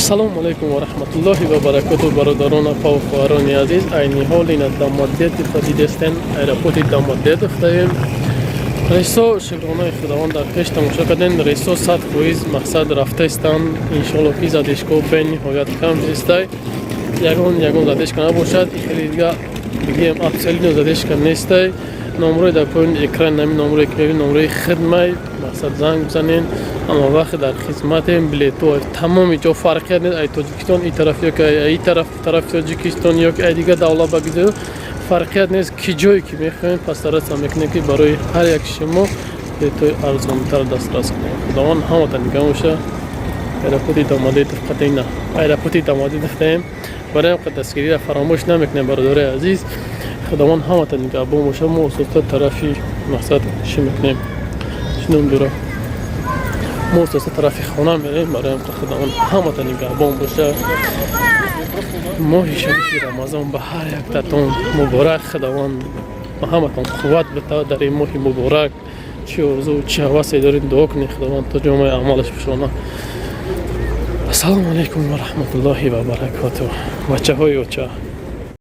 Ассалому алайкум ва раҳматуллоҳи ва баракоту, бародарон, апаву хоҳарони азиз. Айни ҳол ина Домодедово дидестен, аэропорти Домодедово даем. Рейсо, шукронаи Худованд, дар пеш тамошо кардем, рейсо 100% мақсад рафтаистанд. Иншоалло, ки задержка бениҳоят кам зистай, ягон ягон задержка набошад. Хеле дига бигӯем, абсолютно задержка нестай. Номрои дар поёни экран, нами номрое ки мебинед, номрои хидмай, мақсад, занг бизанен, ҳама вақт дар хизматем. Билето тамоми ҷо, фарқият нест, ай Тоҷикистон и тараф ё ки ай тараф тарафи Тоҷикистон ё ки ай дигар давлат ба гиду, фарқият нест, ки ҷое ки мехоҳем, постараться мекунем, ки барои ҳар як шумо билетои арзонтар дастрас кунем. Худованд ҳамата нигаҳ боша. Аэропорти Домодедово қатъина, аэропорти Домодедово даем. Барои ҳам дастгириро фаромӯш намекунем, бародарои азиз. Худованд ҳамата нигаҳбон боша. Мо ососта тарафи мақсад чӣ мекунем, чӣ ном дора, мо ососта тарафи хона мерем. Барои ҳам Худованд ҳамата нигаҳбон боша. Моҳи шарифи Рамазон ба ҳар яктатон муборак. Худованд ба ҳаматон қувват бита. Дар ин моҳи муборак чӣ орзу, чӣ ҳавасе доред, дуо кунед, Худованд то ҷомаи амалаш пӯшона. Ассалому алайкум ва раҳматуллоҳи ва баракоту, бачаҳои оча.